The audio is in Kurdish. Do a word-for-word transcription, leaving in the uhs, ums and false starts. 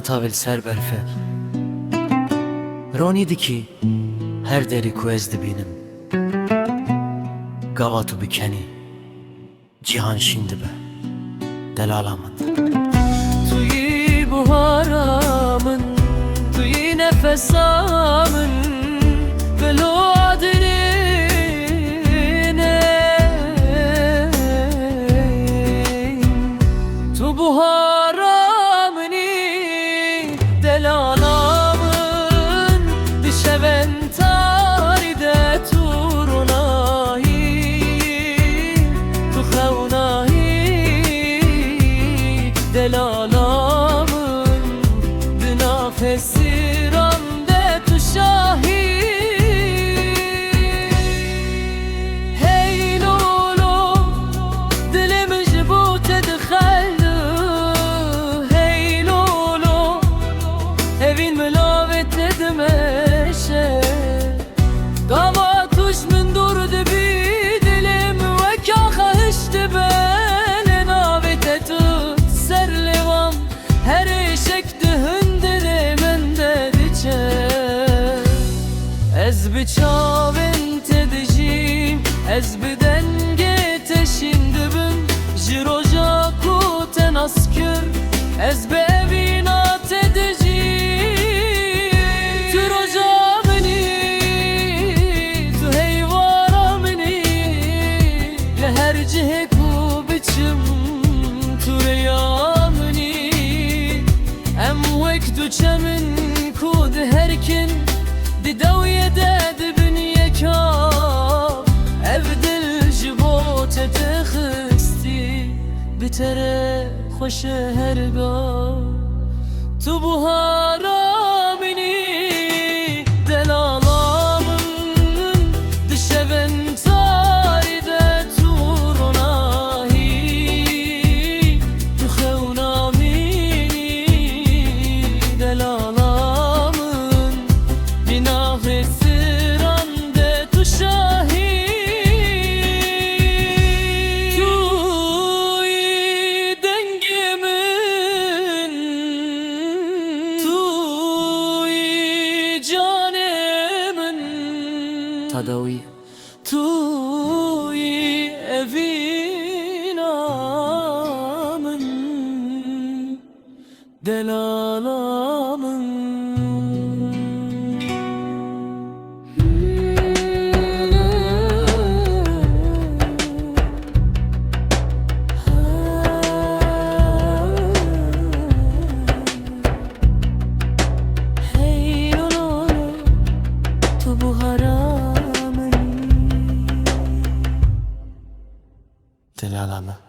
Tavê li ser berfê. Ronî dikî her derî ku ez dibînim. Gava tu bikenî, cîhan şîn dibe. Delala min. Tu yî buhara min, tu yî nefesa min, bilo adirîne. Tu buhara min î, delala min, di şevên tarî de tu ronahî, tu xewnahî, delala min, di nafê sîran de tu şahî. Hey lolo, dilê min ji bo te dixele. Hey lolo, evîn milavê te dimeşe. Gava tu ji min dûr dibî, dilê min wek axa hiş dibe. Lê navê te tu ser lêwan, her êşek di hundirê min de diçe. Ez bi çavên te dijîm, ez bi dengê te şîn dibim. Ji roja ku te nas kir, ez bi evîna te dijîm. Tu roja min î, tu heyvara min î, li her cihê ku biçim, tu rêya min î. Em wek du çemin ku diherkin, di dewiyê de dibin yeka. Ev dil ji bo te te xistî, bi te re xweş e her ga. Tu buhara min î, delala min, di şevên tarî de tu ronahî, tu xewna min î, delala min, di navê sîran de tu şahî. Tu yî dengê min, tu yî canê min. Tadawî. Tu yî evîna min, delala min. Hey lo lo lo, tu buhara min. Delala min.